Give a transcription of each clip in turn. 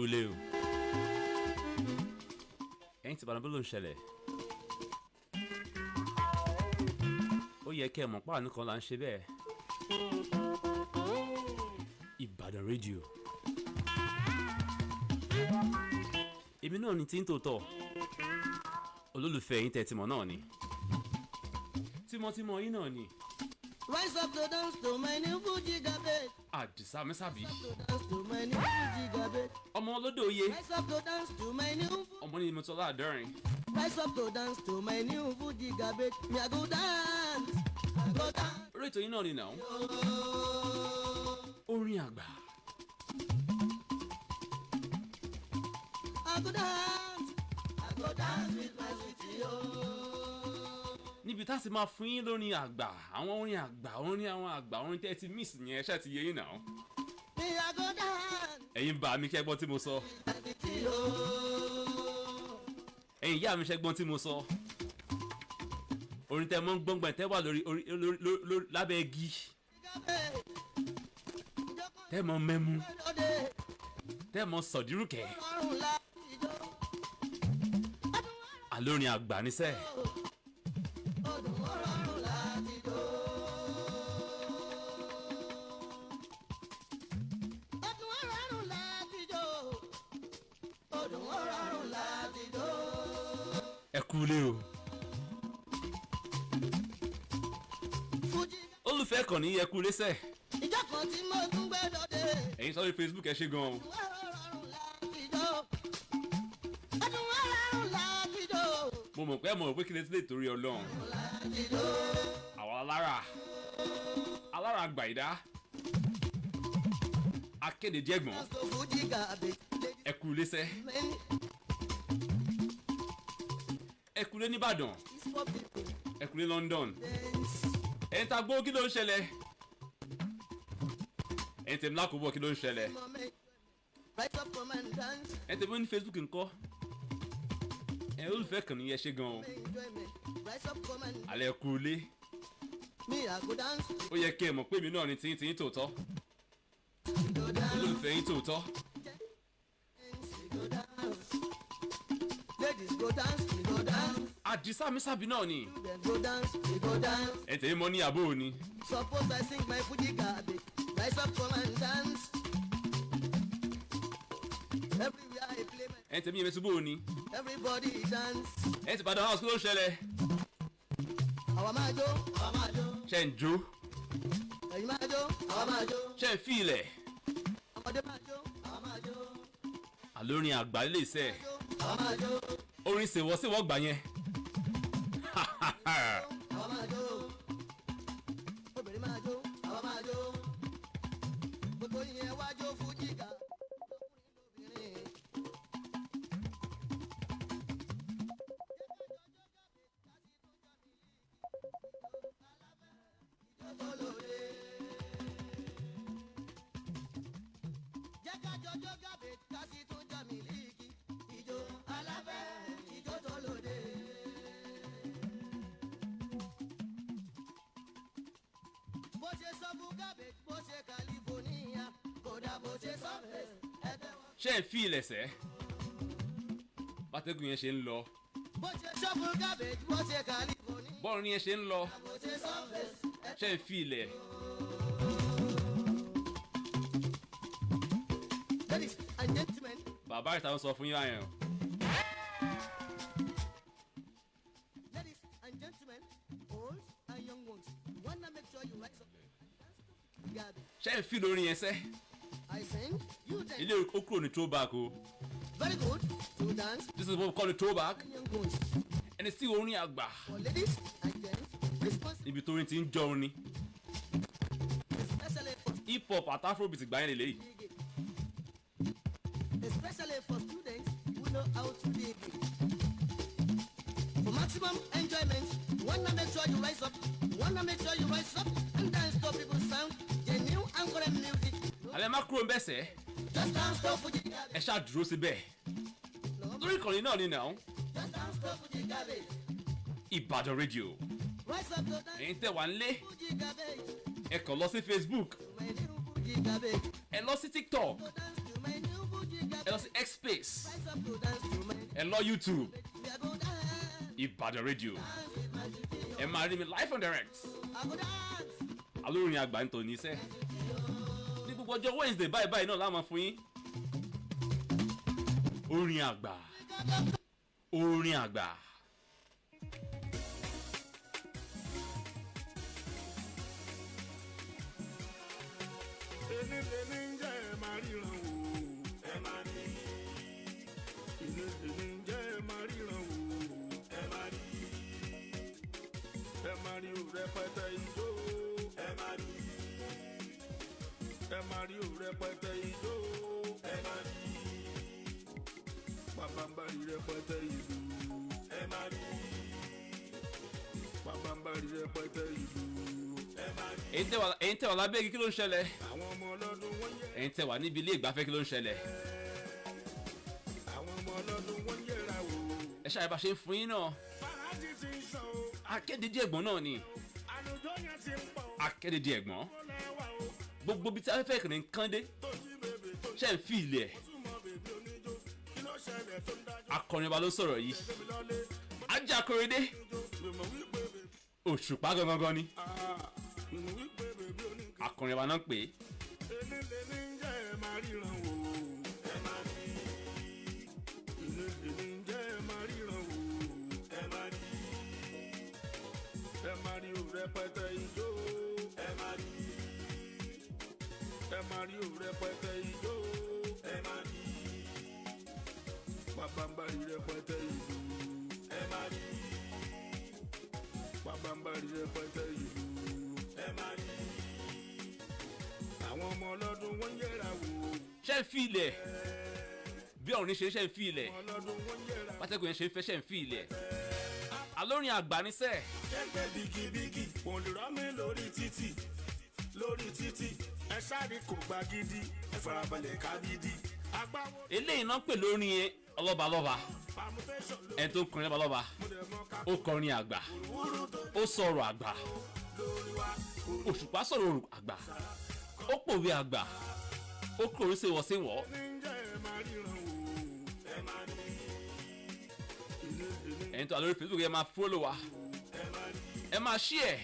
Kú ilé o. Ẹ̀yin tí Ìbàdàn, bó ló ń ṣẹlẹ̀? Ó yẹ kẹ́ ẹ mọ̀ páànù kan là ń ṣe bẹ́ẹ̀. Ìbàdàn rédíò. Èmi náà ni tí ń tòótọ́. Olólùfẹ́ yín tẹ́ ti mọ̀ náà ni. Tímọ́tímọ́ yín náà ni. Rise up to dance to my new Fuji garbage. Àdìsá Mẹ́sàbí. To dance to my new Fuji garbage. Ọmọ olódò oyè. Rise up to dance to my new Fuji. Ọmọ ní Mọ́tọ́lá Àdọ́rin. Rise up to dance to my new Fuji garbage. Me I go dance, I go dance. Orí ètò yín náà ni náà. Oh. Orin àgbà. I go dance, I go dance with my sweetie. Oh. Níbi tá a sì máa fún yín lórin àgbà, àwọn orin àgbà, orin àwọn àgbà, orin tẹ́ ẹ ti miss yẹn ṣáà ti yé yín náà. Me I go dance Ẹ̀yin bá mi kẹ́gbọ́n tí mo sọ. with my sweetie. Oh. Ẹ̀yin ìyá mi ṣẹ́gbọ́n tí mo sọ. Orin tẹ́ mọ́ ń gbọ́ngbọ̀n tẹ́ wà lórí orí lórí lórí lábẹ́ igi. Garbage. Tẹ́ mọ́ mẹ́mú. Lóde Tẹ́ mọ́ sọ̀dírùkẹ́. ọrùn láti jó. Àlórin àgbà níṣẹ́. Ọdún ọrọ̀rùn láti jó. Ọdún ọrọ̀rùn láti jó. Ọdún ọrọ̀rùn láti jó. Ẹ kú ilé o. Fújì Olùfẹ́ kàn ní ẹ kú ilé sẹ́. ìjọ kan tí mo tún gbé lóde. Ẹ̀yin sọ́rí Facebook, ẹ ṣe gan o. Ọdún ọrọ̀rùn láti jó. Ọdún ọrọ̀rùn láti jó. Mo mọ̀ pé ẹ mọ̀ pé kí lè tún lè torí Ọlọ́run. Láti jó. Àwa alára. Alára àgbà ìdá. Akéde jẹ́gbọ̀n. Dance to Fuji garbage. Ladies Ẹ kú ilé sẹ́. and men, Ẹ kú ilé nìbàdàn. it's for people. Ẹ kú ilé London. Dance. Ẹ̀yin tá a gbó, kí ló ń ṣẹlẹ̀? Ẹ̀yin tèmi lákòóbọ̀, kí ló ń ṣẹlẹ̀? Moment. Rise up, come and dance. Ẹ̀yin tèmi ní Facebook ńkọ́? Ẹ̀yin olùfẹ́ kàn ní ẹ ṣe gan o. Enjoyment. Rise up, come and Alẹ́ ẹ kú ilé. me I go dance. Ó yẹ kí ẹ mọ̀ pé èmi náà ni tiyín tiyín tòótọ́. Go dance. Olólùfẹ́ yín tòótọ́. We go dance. Ladies go dance, we go dance. Àdìsá Mísàbí náà ni. Children go dance, we go dance. Ẹ̀yin tèmi mọ́ ní àbó òní. Suppose I sing my Fuji garbage. Rise up, come and dance. Everywhere I play my Ẹ̀yin tèmi yẹn bó òní. everybody dance. Ẹ̀yin tí Ìbàdàn house, kí ló ń ṣẹlẹ̀? Àwa máa jó, àwa máa jó. Ṣé ń jó? Ẹ̀yin máa jó, àwa máa jó. Ṣé ń fi ilẹ̀? Ọmọdé máa jó, àwa máa jó. Àlórin àgbà lè sẹ́. Jó, àwa máa jó. Orin ṣèwọ́síwọ́ gbà yẹn. Àwa máa jó. Obìnrin máa jó, àwa máa jó. Gbogbo yẹn wá jó Fuji ga. Ọkùnrin lóbìnrin. Ijó tó lóde. Jẹ́ ká jọjọ́ gàbé ká sì tún jọ mílíkì. Ijó aláfẹ́, ijó tó lóde. Bó ṣe sọ fún gàbé, bó ṣe California, kódà bó ṣe sọ fèsì, ẹ tẹ́wọ́. Ṣé ń fi ilẹ̀ sẹ́? Bátẹ́gùn yẹn ṣe ń lọ. Bó ṣe sọ fún gàbé, bó ṣe California, Bọ́ọ̀lù yẹn ṣe ń lọ. bó ṣe sọ fèsì, ẹ Ṣé ń fi ilẹ̀? Ladies and gentlemen, Bàbá ìta ń sọ fún yín àyàn. ladies and gentlemen, old and young ones, you wanna make sure you rise up and dance to Gabi. Ṣé ń fi lórin yẹn sẹ́? I sing, you dance. Ilé ó kúrò ní throwback o. Very good to dance, This is what we call the throwback. young ones. Ẹni sí orin àgbà. For ladies and gents, responsible, Níbi tó orin ti ń jọ orin. especially for Hip hop àti afrobeat gbà yẹn lélẹ́yìí. dig it. Especially for students who know how to dig it. For maximum enjoyment, you wanna make sure you rise up. You wanna make sure you rise up and dance to people sound. The new and current music. No, Alẹ́ má kúrò ń bẹ̀ sẹ́. just dance to Fuji Ẹ Garbage. ṣáà dúró síbẹ̀. No, Lórí ìkànnì náà ni náà. just dance to Fuji Garbage. Ìbàdàn rédíò. Rise up to dance Ẹ̀yin tẹ́ wà nílé. Fuji Garbage. Ẹ kàn lọ sí Facebook. To my new Fuji Garbage. Ẹ lọ sí TikTok. To dance to my new Fuji Garbage. Ẹ lọ sí X Space. Rise up to dance to my. Ẹ lọ YouTube. We are go dance. Ìbàdàn Radio. Dance with my today. Ẹ máa rí mi live and direct. I go dance. Alórin àgbà ń tò ní sẹ́. Ní gbogbo ọjọ́ Wednesday báyìí báyìí náà láwọn fún yín. Orin àgbà. Orin àgbà. Èmi lèmi ń jẹ́ ẹ máa ríran wò. Ẹ máa rí. Èmi lèmi ń jẹ́ ẹ máa ríran wò. Ẹ máa rí. Ẹ máa rí o rẹpẹtẹ ijó. Ẹ máa rí. Ẹ máa rí o rẹpẹtẹ ijó. Ẹ máa rí. Pàbàmbarì rẹpẹtẹ ìlú. Ẹ máa rí. Pàbàmbarì rẹpẹtẹ ìlú. Ẹ máa rí. Ẹ̀yin tẹ́ wà lábẹ́ igi, kí ló ń ṣẹlẹ̀? Àwọn ọmọ ọlọ́dún wọ́n yẹ. Ẹ̀yin tẹ́ wà níbi ilé ìgbafẹ́, kí ló ń ṣẹlẹ̀? Àwọn ọmọ ọlọ́dún wọ́n yẹra wò. Ẹ ṣáà bá ṣe ń fún yín náà. Fàájì ti ń sàn o. Akéde ẹ̀gbọ́n náà ni. Àlùjọ yẹn ti ń pọ̀ o. Akéde ẹ̀gbọ́n. Ó lẹ́wà o. Gbogbo ibi tí afẹ́fẹ́ ìkànnì ń kán dé. Tó jí bèbè tó jí. Ṣé ń fi ilẹ̀? Túmọ̀ bèbè oníjó. Kí ló ṣẹlẹ̀ tó ń dájọ́? Akọrin ọba ló sọ̀rọ̀ yìí. Tẹ̀lé mi lọ́lé. Ajá Korede. Oníjó. Mímọ̀ wípé bèbè. Òṣùpá gangan ni. Mímọ̀ wípé bèbè oníjó. Akọrin ọba náà ń pè é. Èmi lèmi ń jẹ́ ẹ máa ríran wò. Ẹ máa rí. Èmi lèmi ń jẹ́ ẹ máa ríran wò. Ẹ máa rí. Ẹ máa rí o rẹpẹtẹ ijó. Ẹ máa rí. Ẹ máa rí o rẹpẹtẹ ijó. Ẹ máa rí. Pàbàmbarì rẹpẹtẹ ìlú. Ẹ máa rí. Pàbàmbarì rẹpẹtẹ ìlú. Ẹ máa rí. Àwọn ọmọ ọlọ́dún wọ́n ń yẹra wò. Ṣé ń fi ilẹ̀? Bí ọ̀run ṣe ṣe ń fi ilẹ̀? Ọmọ ọlọ́dún wọ́n ń yẹra. Pátákó yẹn ṣe ń fẹ́, ṣe ń fi ilẹ̀? Alórin àgbà ní sẹ́ẹ̀. Kẹ́kẹ́ bigibigi kò lè rọ́ mi lórí títì lórí títì ẹ sáré kò gba gidi ẹ farabalẹ̀ ká gidi. Agbáwo Eléyìí náà ń pè lórin yẹn ọlọ́balọ́ba. permutation ló Ẹni tó ń kọrin lọ́balọ́ba. mú dẹ̀ mọ́ ká Ó kọrin àgbà. wúrú tó Ó sọ̀rọ̀ àgbà. lórí wa. Òṣùpá sọ̀rọ̀ àgbà. Ó pòwe àgbà. Ó kòrí sí wọ́ sí wọ́. Ní ń jẹ́ ẹ máa ríran wò. Ẹ máa rí. Èmi èmi Ẹ̀yin tó wà lórí Facebook, ẹ máa follow wa. ẹ máa rí. Ẹ máa share.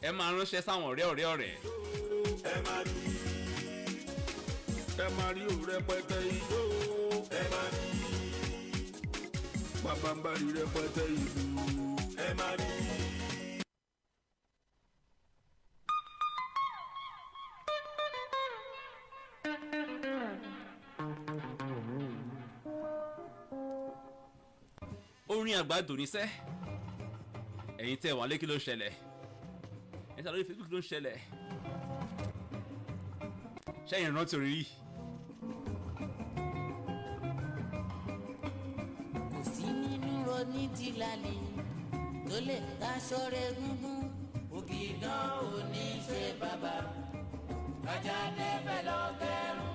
Ẹ máa ránṣẹ́ sáwọn ọ̀rẹ́ ọ̀rẹ́ ọ̀rẹ́. Ẹ máa rí. Ẹ máa rí o rẹpẹtẹ ijó. Ẹ máa rí. Pàbàmbarì rẹpẹtẹ ìlú. Ẹ máa rí. Orin àgbà dòníṣẹ́. Ẹ̀yin tẹ́ wà lé, kí ló ń ṣẹlẹ̀? Ẹ̀yin tẹ́ wà lórí Facebook, kí ló ń ṣẹlẹ̀? Ṣẹ́yìn rántí orin yìí? Kò sí nínú onídìlálẹ̀ tó lè daṣọ rẹ̀ gúngún. Ògìdán ò ní ṣe bàbá kájà débẹ̀ lọ gẹrun.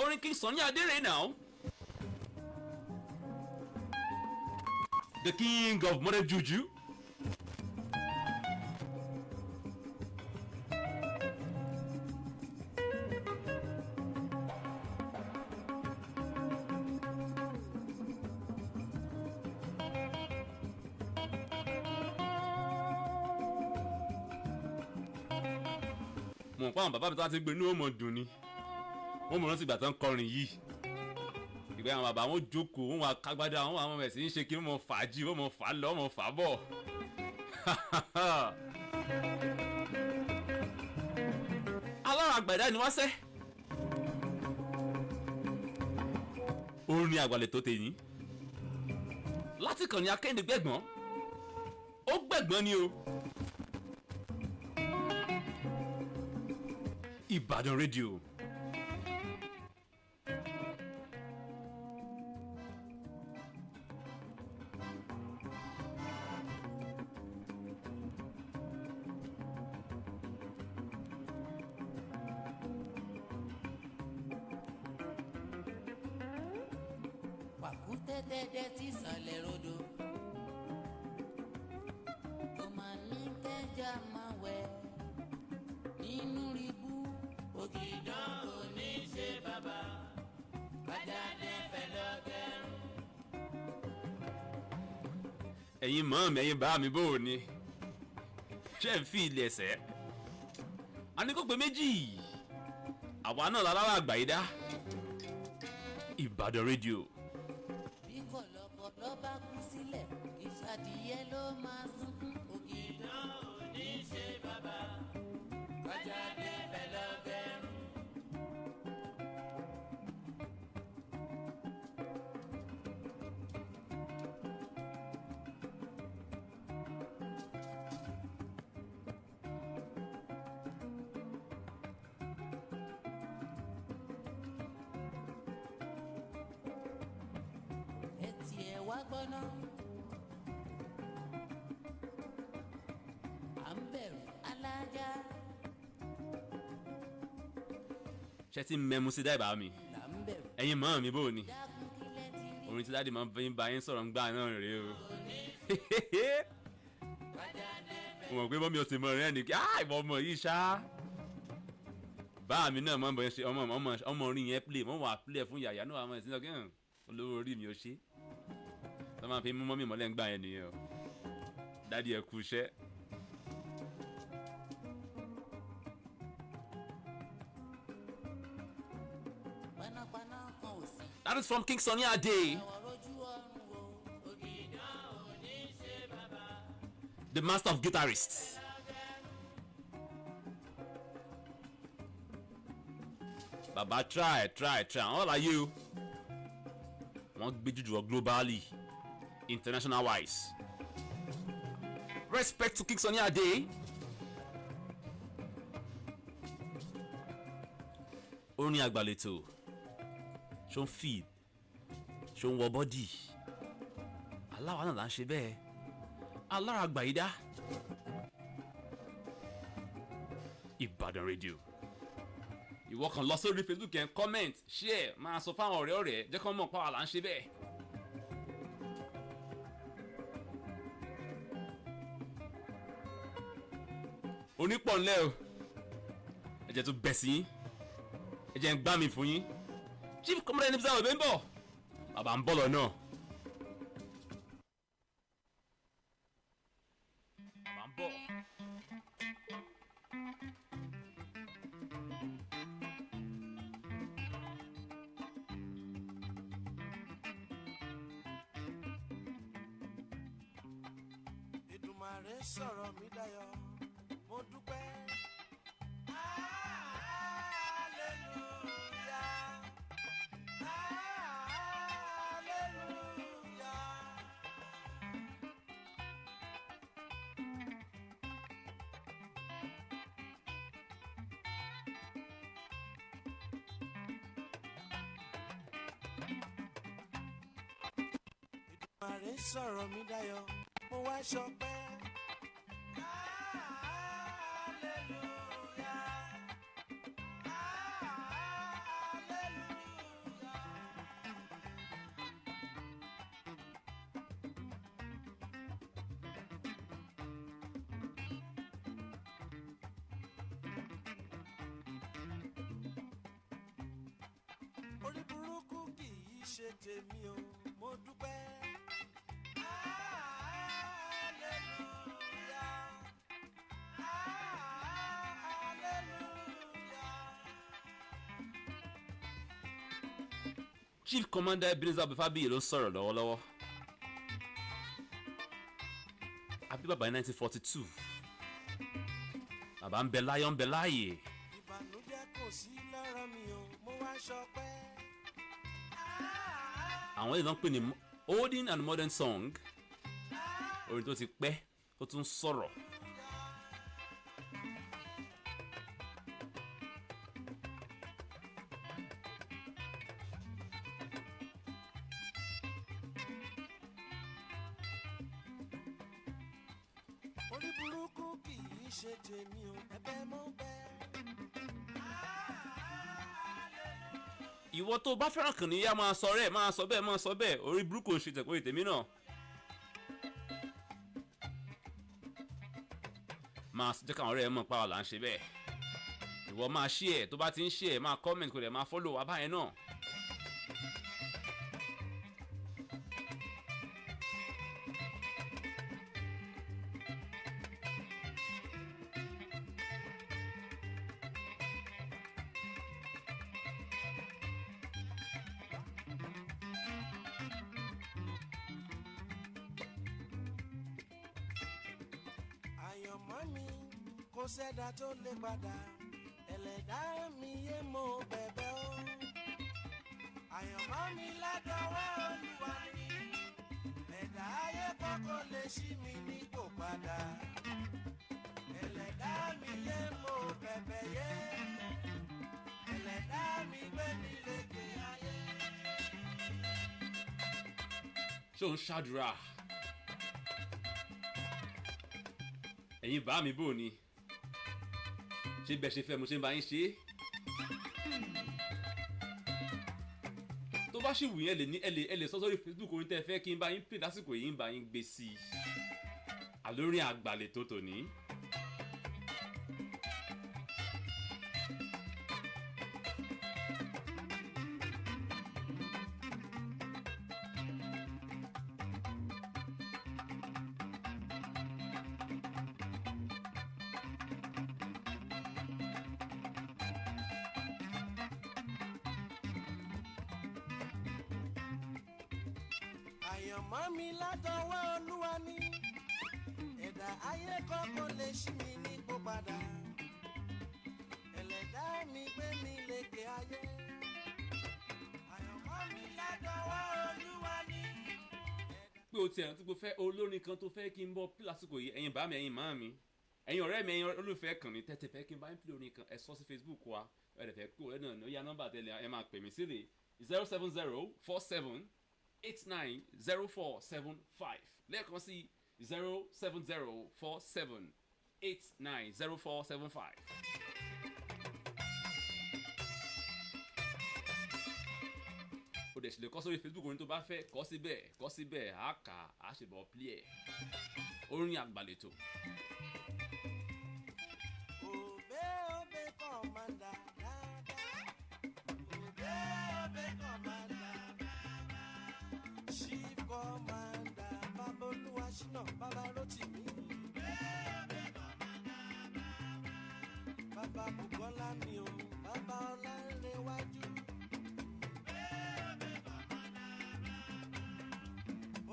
Orin King Sunny Adé rèé now. The king of modern juju. Mo mọ̀ pé àwọn bàbá mi tó wá ti gbé inú ó mọ̀ dùn ni. Wọ́n mọ̀ rántí ìgbà tó ń kọrin yìí. Ìgbà àwọn bàbá wọn jókòó, wọn wà kágbádá, wọn wà wọn bẹ̀ sí ń ṣe kí wọn mọ̀ fàájì, wọn mọ̀ fà lọ, wọn mọ̀ fà bọ̀. Alára àgbàdá ni wá sẹ́. Orin àgbàlẹ̀ tó tẹ̀yìn láti kàn ní akéde gbẹ̀gbọ́n. Ó gbẹ̀gbọ́n ni o. Ìbàdàn Rédíò. Pàkúté dẹ́dẹ́ tí sàlẹ̀ rodò kò máa ní kẹjà máa wẹ̀ nínú ribú. Ògìdán kò ní ṣe bàbá. Bájá débẹ̀ lọ gẹrun. Ẹ̀yin mọ̀ mi, ẹ̀yin bá mi, bò ó ni ṣé ń fi ilé ẹsẹ̀ a ní kó pé méjì, àwa náà lára àgbà yìí dá Ìbàdàn rédíò. Bí kọ̀lọ̀kọ̀lọ̀ bá kú sílẹ̀, kì í ṣàdìyẹ ló máa sunkún. Ògìdán ò ní ṣe bàbá. Bájá débẹ̀ lọ gẹrun. Ẹ tiẹ̀ wá gbọ́ná. À ń bẹ̀rù alájà. Ṣé tí ń mẹ́mu sí dáìbà mi? Là ń bẹ̀rù. Ẹ̀yin mọ̀ mi, bò ó ni? Dákun, kílẹ̀ ti rí. Orin tí dáàdì máa ń fi bá yín sọ̀rọ̀ ń gbà náà rèé o. Mo mọ̀ pé mọ́mí o ti mọ rẹ́ ni kí á ìwọ ọmọ yìí ṣá. Bá mi náà mọ̀ bọ́ ṣe ọmọ ọmọ ọmọ orin yẹn play mọ̀ wà play fún yàyà náà wà mọ̀ sí ọkẹ́ olówó orí mi ò ṣe. Tó máa fi mú mọ́mí mọ́lẹ̀ ń gbà yẹn nìyẹn o. Dáàdì, ẹ kú iṣẹ́. Panápaná kan ò sí. That is from King Sunny Ade, Àwọn rojú ọrùn o. Ògìdán ò ní ṣe bàbá. the master of guitarists. Baba try, try, try, àwọn láyé o. Wọ́n gbé jùjù wọ globally, international wise. Respect to King Sunny Ade. Orin àgbàlètò ṣó ń feed, ṣó ń wọ body, aláwa náà là ń ṣe bẹ́ẹ̀, alára àgbà yìí dá Ìbàdàn rédíò. Ìwọ kan lọ sórí Facebook yẹn, comment, share, máa sọ fáwọn ọ̀rẹ́ ọ̀rẹ́, jẹ́ kó mọ̀ pàwọn là ń ṣe bẹ́ẹ̀. Onípọ̀ ńlẹ́ o, ẹ jẹ́ tó bẹ̀ sí yín, ẹ jẹ́ ń gbá mi fún yín. Chief Commander Ebenezer Obey ń bọ̀, bàbá ń bọ̀ lọ́nà. Bàbá ń bọ̀. Èdùmàrè sọ̀rọ̀ mi dayọ̀, mo dúpẹ́. Hallelujah. Hallelujah. Èdùmàrè sọ̀rọ̀ mi dayọ̀, mo wá ṣọpẹ́. Hallelujah. Hallelujah. Orí burúkú kì í ṣe tèmi o, mo dúpẹ́. Hallelujah. Hallelujah. Chief Commander Ebenezer Obey Fabiyi ló ń sọ̀rọ̀ lọ́wọ́lọ́wọ́. Àbí bàbá ní 1942. Bàbá ń bẹ láyọ̀, ń bẹ láàyè. Ìbànújẹ́ kò sí lọ́rọ̀ mi o, mo wá ṣọpẹ́. Àwọn èèyàn ń pè ní olden and modern song. Orin tó ti pẹ́ tó tún sọ̀rọ̀. Orí burúkú kì í ṣe tèmi o, ẹ̀bẹ̀ mo bẹ̀. Ìwọ tó bá fẹ́ràn kàn níyà, máa sọ rẹ̀, máa sọ bẹ́ẹ̀, máa sọ bẹ́ẹ̀, orí burúkú ò ṣe tẹ̀kọ́ tèmi náà. Máa jẹ́ káwọn ọ̀rẹ́ ẹ mọ̀ páwa là ń ṣe bẹ́ẹ̀. Ìwọ máa share, tó bá ti ń share, máa comment, kò dẹ̀ máa follow wa báyẹn náà. Kò sẹ́dá tó lè padà, ẹlẹ́dá mi yé mo bẹ̀bẹ̀ o. Àyànmọ́ mi ládọ́wọ́ Olúwa ni, ẹ̀dá ayé kọ́kọ́ lè ṣí mi nípò padà. Ẹlẹ́dá mi yé mo bẹ̀bẹ̀ yé, ẹlẹ́dá mi gbé mi lékè ayé. Ṣé òun ṣàdúrà? Ẹ̀yin bá mi bò ni, ṣé bẹ́ẹ̀ ṣe fẹ́ mo ṣe ń bá yín ṣe é? Tó bá ṣì wù yín, ẹ lè ní ẹ lè sọ sórí Facebook orin tẹ́ ẹ fẹ́ kí n bá yín pè lásìkò yìí, ń bá yín gbé sí i. Àlórin àgbàlẹ̀ tó tòní. Àyànmọ́ mi látọwọ́ Olúwa ni, ẹ̀dá ayé kọ́kọ́ lè ṣí mi nípò padà. Ẹlẹ́dá mi gbé mi lékè ayé. Àyànmọ́ mi látọwọ́ Olúwa ni. Pé o tiẹ̀ rántí pé o fẹ́ olórin kan tó fẹ́ kí n bọ́ pí lásìkò yìí, ẹ̀yin bá mi, ẹ̀yin máa mi, ẹ̀yin ọ̀rẹ́ mi, ẹ̀yin olùfẹ́ kàn mí tẹ́tẹ́ fẹ́ kí n bá ń pè orin kan, ẹ sọ sí Facebook wa. Ẹ lè fẹ́ kó ẹ náà ní ó yá, nọ́mbà tẹ́lẹ̀ ẹ máa pè mí sí rè: 07047890475. Lẹ́ẹ̀kan sí, 07047890475. O dẹ̀ sì lè kọ sórí Facebook orin tó bá fẹ́, kọ síbẹ̀, kọ síbẹ̀, á kà á sì bọ̀ play ẹ̀. Orin àgbàlètò. Obey, obey, commander, dáadáa. Obey, obey, commander. Chief commander, bàbá Olúwaṣínà, bàbá Rótìmí. Bàbá Bùkọ́lá mi o, bàbá Ọlánrewájú.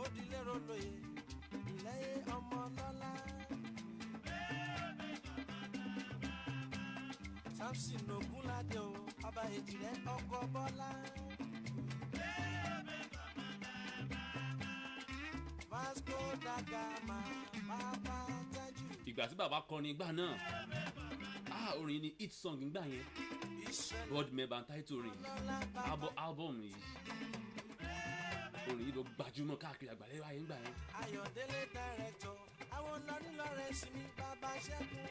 Ó dilérò lóye, ìlẹ́yẹ ọmọ lọ́lá. Samson Ogunlade o, ọba èjìrẹ́ ọkọ Bọ́lá. Vasco da Gama, bàbá Tájù. Ìgbà tí bàbá kọrin ìgbà náà, ah, orin ni hit song ìgbà yẹn. Ìṣẹ̀lẹ̀ Board member title orin lọ́lá bàbá album yìí, orin yìí ló gbajúmọ̀ káàkiri àgbáyé wáyé ńgbà yẹn. Ayọ̀délé director, àwọn lọ́nílọ́rẹ̀ sí mi, bàbá Ṣẹ́gun.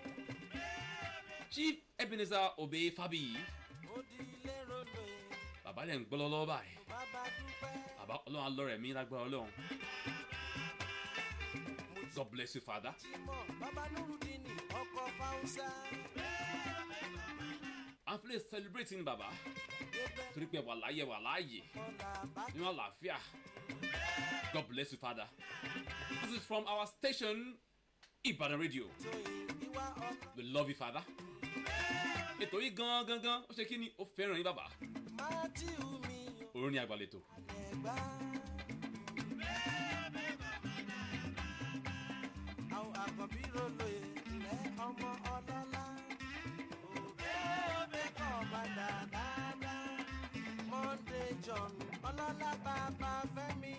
Chief Ebenezer Obey Fabiyi. Ó di lérò lóye, Bàbá lẹ̀ ń gbọ́ lọ́wọ́ báyìí. Bàbá dúpẹ́. Bàbá, Ọlọ́run alọ́rẹ̀ mi lágbára Ọlọ́run. God bless you, father. Jimoh, bàbá Nurudini, ọkọ̀ Fáúsá. I'm feeling celebrating bàbá Débẹ̀ torí pé wà láàyè, wà láàyè kọ́lá bá nínú àlàáfíà. God bless you, father. This is from our station, Ibadan Radio. tóyè ìwà ọ̀nà. We love you, father. Ètò yìí gan gan gan, ó ṣe kí ni, ó fẹ́ràn yín, bàbá. Matthew mi ò Orin ní àgbàlètò. lẹ́gbàá. Àwọn àkànbí rolóye ilẹ̀ ọmọ ọlọ́lá. Òbẹ́ òbẹ́ kọ̀ padà dáadáa. Monday John ọlọ́lá bàbá Fẹ́mi.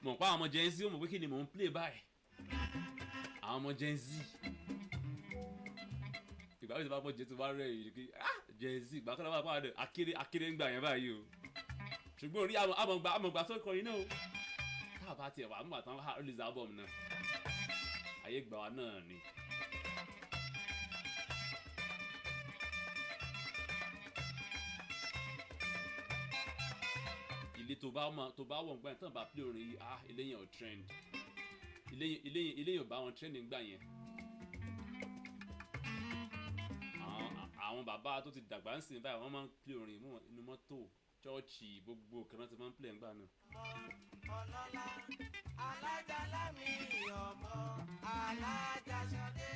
Mọ̀ pa àwọn ọmọ Gen Z ó mọ̀ pé kí ni mò ń play báyìí. Àwọn ọmọ Gen Z. Ìgbà wo ti bá bọ́ jẹ́ tó bá rẹ̀ yìí kí ah Gen Z ìgbà kan náà wà pàdé akéré akéré ń gbà yẹn báyìí o. Ṣùgbọ́n orí àmọ̀ àmọ̀gbà àmọ̀gbà tó kọrin náà o. Tá a bá tiẹ̀ wà nígbà tán release album náà. Ayé gbà wá náà ni. Ilé tó bá mọ tó bá wọ̀ nígbà yẹn tán bá play orin yìí, ah, ilé yẹn ò trend, ilé yẹn ò bá wọn trend nígbà yẹn. Àwọn bàbá tó ti dàgbà ń sìn báyìí, wọ́n máa ń play orin mú wọn inú mọ́tò, chọ́ọ̀chì, gbogbo kan náà ti máa ń play nígbà náà. Ọlọ́lá alájà lámì ọmọ alájà Ṣadé.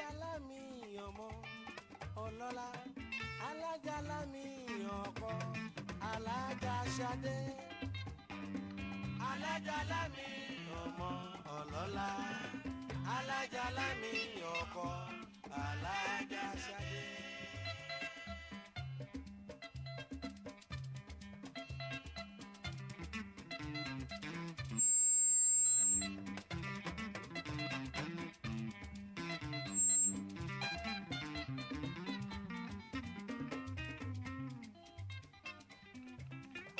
Alájálá mi ọmọ ọlọ́lá, alájálá mi ọkọ, alájà Ṣadé. Alájálá mi ọmọ ọlọ́lá, alájálá mi ọkọ, alájà Ṣadé.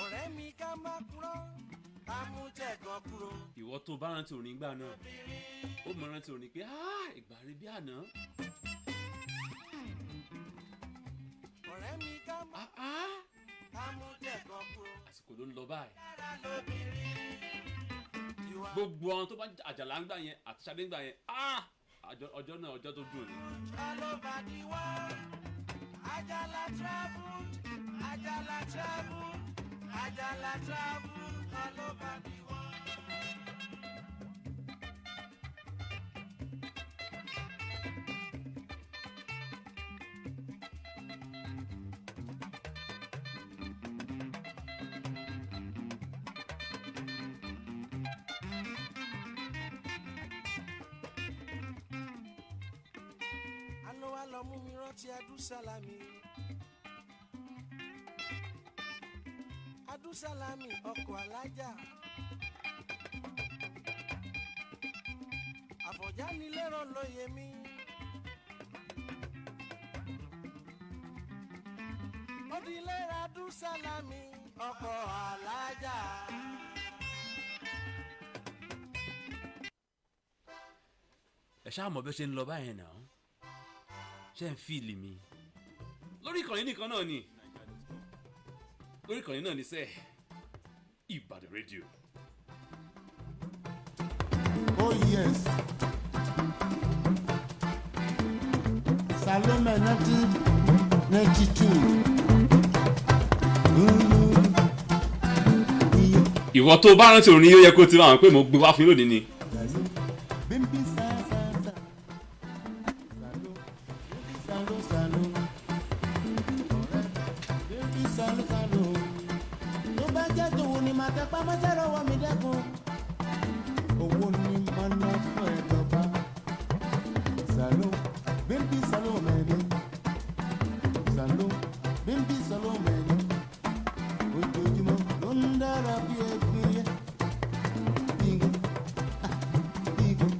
Ọ̀rẹ́ mi, ká má kúrò, ká mú jẹ̀gàn kúrò. Ìwọ tó bá rántí orin gbà náà, ó mọ rántí orin pé, "Ah, ìgbà rí bí àná." Ọ̀rẹ́ mi, ká má Ah ah, ká mú jẹ̀gàn kúrò. Àsìkò ló ń lọ báyìí. Dára lóbìnrin. Ìwà Gbogbo àwọn tó bá Àjàlá ń gbà yẹn àti Ṣadé ń gbà yẹn, ah, ọjọ́ náà, ọjọ́ tó dùn ni. All over the world. Ajala traveled, Ajala traveled, Ajala traveled all over the world. Àná wa lọ mú mi rántí Adúsálámì. Adúsálámì ọkọ̀ alájà. Àfọ̀njá ni lérò lóye mi. Ó di lérò Adúsálámì ọkọ̀ alájà. Ẹ ṣáà mọ̀ bí ó ṣe ń lọ báyẹn náà. Ṣé ń feel mi lórí ìkànnì nìkan náà ni, lórí ìkànnì náà ní sẹ́ẹ̀, Ìbàdàn Rédíò. Oh yes. Salome 1992. Ìwọ tó bá rántí orin, yóò yẹ kó ti máa mọ̀ pé mo gbé wá fún yín lónìí ni. Bimbi sa sa sa. Salo, salo salo. Bimbi salo salo. Tó bá jẹ́ tòun ni màá tẹpá mọ́ṣẹ́ lọ́wọ́ mi dẹ́kun. Owó ni màá ná fún ẹ lọ́ba. Salo, bimbi salo mẹ́ni. Salo, bimbi salo mẹ́ni. Ojoojúmọ́ ló ń dára bí ẹgbin yẹn. Igun, ah, igun.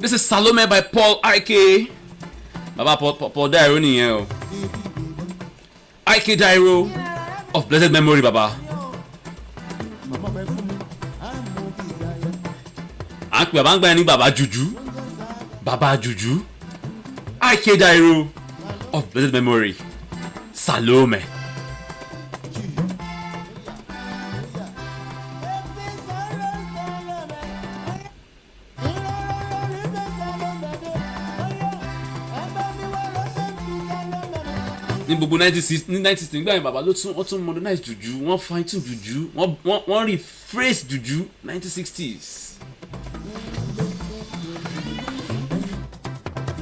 This is Salome by Paul Ike. Baba Paul Dairo nìyẹn o. Ike Dairo of blessed memory, baba. Màmá fẹ́ fún mi, á mú bí ìdáyà. À ń pè bàbá ń gbà yẹn ní Baba Juju. Baba Juju. Ike Dairo of blessed memory. Salome. Baby, salo, salome. Ní gbogbo 96, ní 96 nígbà yẹn, bàbá ló tún, wọ́n tún modernize juju, wọ́n fine tune juju, wọ́n rephrase juju 1960s.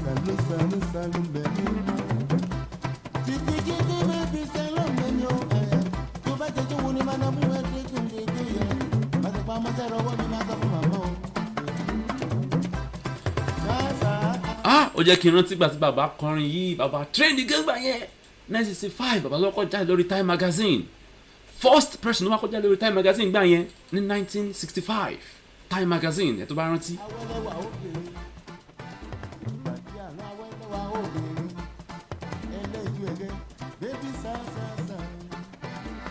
Salo, salo, salo, baby. Títí títí, baby, salo, baby, oh, eh. Tó bá jẹ́ tó wo ni màá ná mú ẹ dé kí n lè dé yẹ. Má ti pa mọ́sẹ̀ rọwọ́ mi, máa sọ fún màmá o. Sá, sá. Ah, ó jẹ́ kí n rántí gbà tí bàbá kọrin yìí, bàbá train gẹ́gbà yẹn, 1965, bàbá ló kọ́ jáde lórí Time Magazine. First person ló wá kọ́ jáde lórí Time Magazine gbà yẹn ní 1965, Time Magazine, ẹ̀ tó bá rántí. Awẹ́lẹ́wà obìnrin. Ìbàdí àná, awẹ́lẹ́wà obìnrin. Ẹlẹ́jú ẹgẹ́, baby, sá, sá, sá.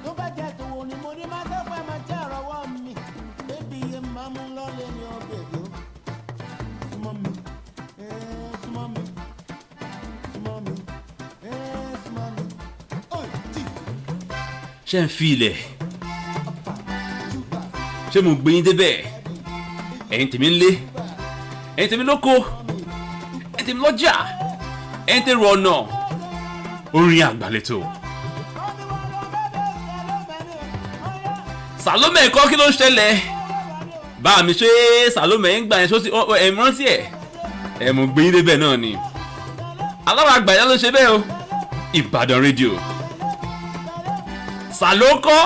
Tó bá jẹ́ tòwò ni mo ní máa dọ́gba máa jẹ́ àrọ́wọ́ mi. Baby yẹn máa mú lọ́lẹ̀ ní ọbẹ̀ yó. Súnmọ́ mi, ẹ́ súnmọ́ mi, súnmọ́ mi, ẹ́ súnmọ́ mi. Ó jì, Ṣé ń fi ilẹ̀ ọ̀pá, jùbà, ṣé mo gbé yín débẹ̀? Ẹ̀yin tèmi ń lé, ẹ̀yin tèmi lóko, ẹ̀yin tèmi lọ́jà, ẹ̀yin tèrò ọ̀nà, orin àgbàlétò. Salome kọ́, kí ló ń ṣẹlẹ̀ bá mi ṣe Salome ń gbà yẹn? Ṣó ti ẹ̀ rántí ẹ̀? Ẹ mú gbé yín débẹ̀ náà ni. Aláwọ̀ àgbàyà ló ṣe bẹ́ẹ̀ o. Ìbàdàn rédíò. Sàló kọ́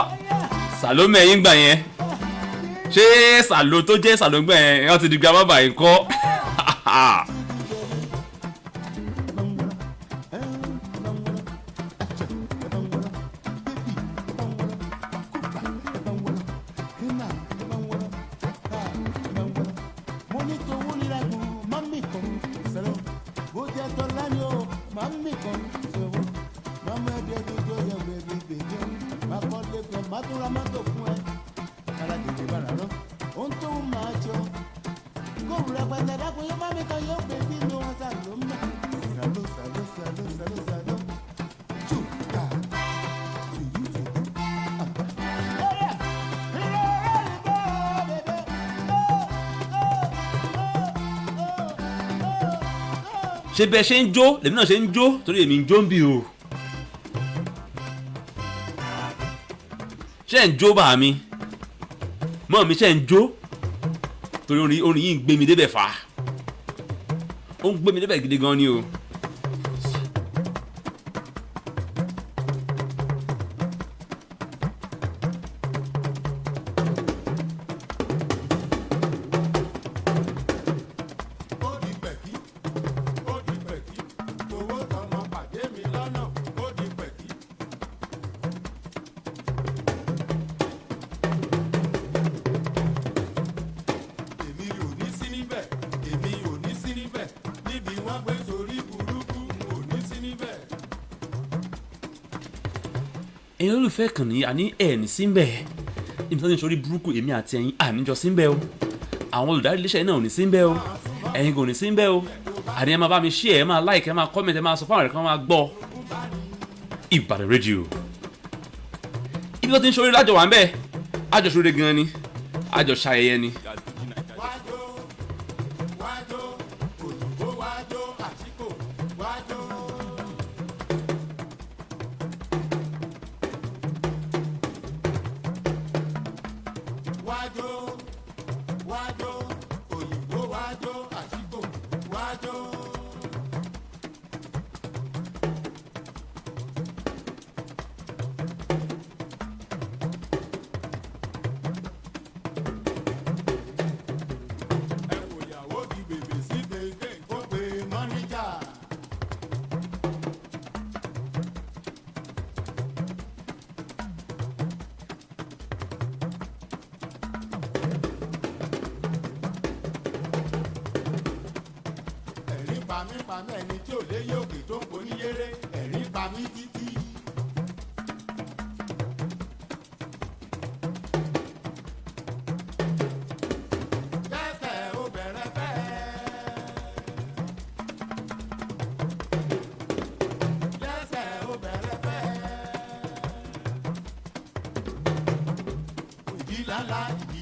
Sàló mẹ́yìn gbà yẹn. Ṣé Sàló tó jẹ́ Sàló gbà yẹn wọ́n ti di grandma báyìí kọ́? Mo ní tòwó nira gùn mami kan sọ̀rọ̀ bó jẹ́ tọ́lá ni ó mami kan sọ̀rọ̀ mama ẹ̀dẹ̀ gbẹjọ yẹ bèbè bèbè má kọ́ lẹ́kọ̀ọ́ má tún ra mọ́tò fún ẹ kára gègé bára rọ ohun tó ń máa jọ góòlù rẹpẹtẹ dákun yóò mami kan yóò bèbí mi wọn sàló mẹ sàló sàló sàló sàló sàló jù ká tìyú tìyú. Ṣé bẹ́ẹ̀ ṣe ń jó lèmi náà ṣe ń jó torí èmi ń jó ń bì o. Ṣé ń jó bá mi mọ́ mi, ṣe ń jó torí orin yìí ń gbé mi débẹ̀ fà á, ó ń gbé mi débẹ̀ gidi gan ni o. Ó di pẹ̀kí, ó di pẹ̀kí, owó tọmọ pàdé mi lọ́nà, ó di pẹ̀kí. Èmi ò ní sí níbẹ̀, èmi ò ní sí níbẹ̀, níbi wọ́n gbé sórí burúkú, n ò ní sí níbẹ̀. Ẹ̀yin olólùfẹ́ kàn ní àní ẹ̀ ní síbẹ̀ níbi tí wọ́n ti ń sọrí burúkú, èmi àti ẹ̀yin àníjọ síbẹ̀ o. Àwọn olùdarí iléeṣẹ́ náà ò ní síbẹ̀ o, ẹ̀yin kò ní síbẹ̀ o. Àní ẹ máa bá mi share, ẹ máa like, ẹ máa comment, ẹ máa sọ fún àwọn ẹ̀rọ kan máa gbọ́. Ìbàdàn rédíò, ibi tó ti ń sọrí lájọ wà ń bẹ̀, àjọ sórí gan ni, àjọ ṣayẹyẹ ni. Wájó, wájó, òyìnbó wájó, àṣìkò wájó. Wájó, wájó, òyìnbó wájó, àṣìkò wájó. Ẹ wò ìyàwó di bèbè sí gbèǹgbè ó pe mọ́níjà. Ẹ̀rín pa mí pa mí, ẹni tí ò lé yókè tó ń poníyéré, ẹ̀rín pa mí títí. Kẹ́sẹ̀ ó bẹ̀rẹ̀ fẹ́. Kẹ́sẹ̀ ó bẹ̀rẹ̀ fẹ́. Ìdí lálá ìdí.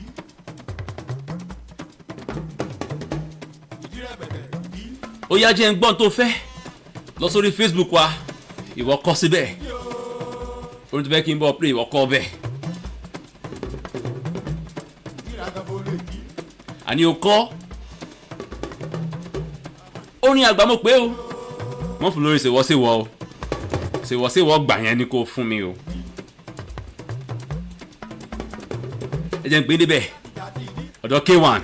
Ìdí rẹ̀bẹ̀tẹ̀ ìdí. Ó yá, jẹ́ ń gbọ́n tó fẹ́ lọ sórí Facebook wa, ìwọ kọ síbẹ̀ orin tó fẹ́ kí n bọ́ play, ìwọ kọ bẹ́ẹ̀. Ìdí ràgàbọ̀lẹ̀ ìdí. Àní o kọ́ orin àgbà mo pé o wọ́n fún lórí ṣèwọ́ṣèwọ́ o, ṣèwọ́ṣèwọ́ gbà yẹn ni kò fún mi o. Ẹ jẹ́ n pè é débẹ̀ ọ̀dọ̀ K1,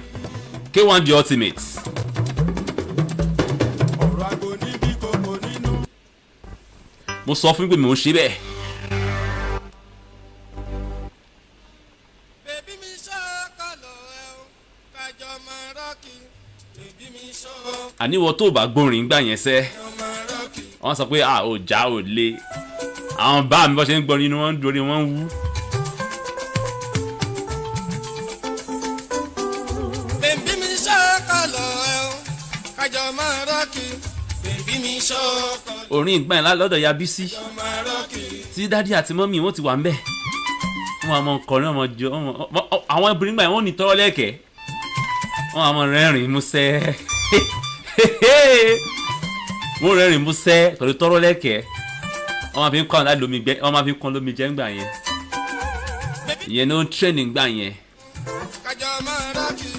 K1 the ultimate. Ọ̀rọ̀ àgbo níbí kòkó nínú. Mo sọ fún yín pé mò ń ṣe bẹ́ẹ̀. Bèbí mi ṣọ́kọ̀lọ̀ ẹ̀ o, kájọ máa rọ́ọ̀kì. Bèbí mi ṣọ́kọ̀lọ̀ Àníwọ̀ tó bá gbórin gbà yẹn sẹ́, máa rọ́ọ̀kì. wọ́n sọ pé a ò já ò le. Àwọn bá mi bọ́ ṣe ń gbọ́ nínú wọn ń dorí wọn ń wú. Bèbí mi ṣọ́kọ̀lọ̀ ẹ̀ o, kájọ máa rọ́ọ̀kì. Bèbí mi ṣọ́kọ̀lọ̀ Orin ìgbà yẹn lọ́dọ̀ ya Bísí máa rọ́ọ̀kì. tí dádì àti mọ́mì wọ́n ti wà ń bẹ̀, wọ́n á mọ kọrin ọmọ jọ àwọn obìnrin gbà yẹn wọ́n ní tọ́rọ́ lẹ́kẹ̀ẹ́, wọ́n á mọ rẹ́rìn-ín músẹ́, wọ́n rẹ́rìn-ín músẹ́ pẹ̀lú tọ́rọ́ lẹ́kẹ̀ẹ́. Wọ́n máa fi ń kọ́ àwọn lómi gbẹ, wọ́n máa fi ń kọ́ lómi jẹ́ ńgbà yẹn. Ìyẹn ló ń trend ńgbà yẹn. Kájọ máa rọ́ọ̀kì.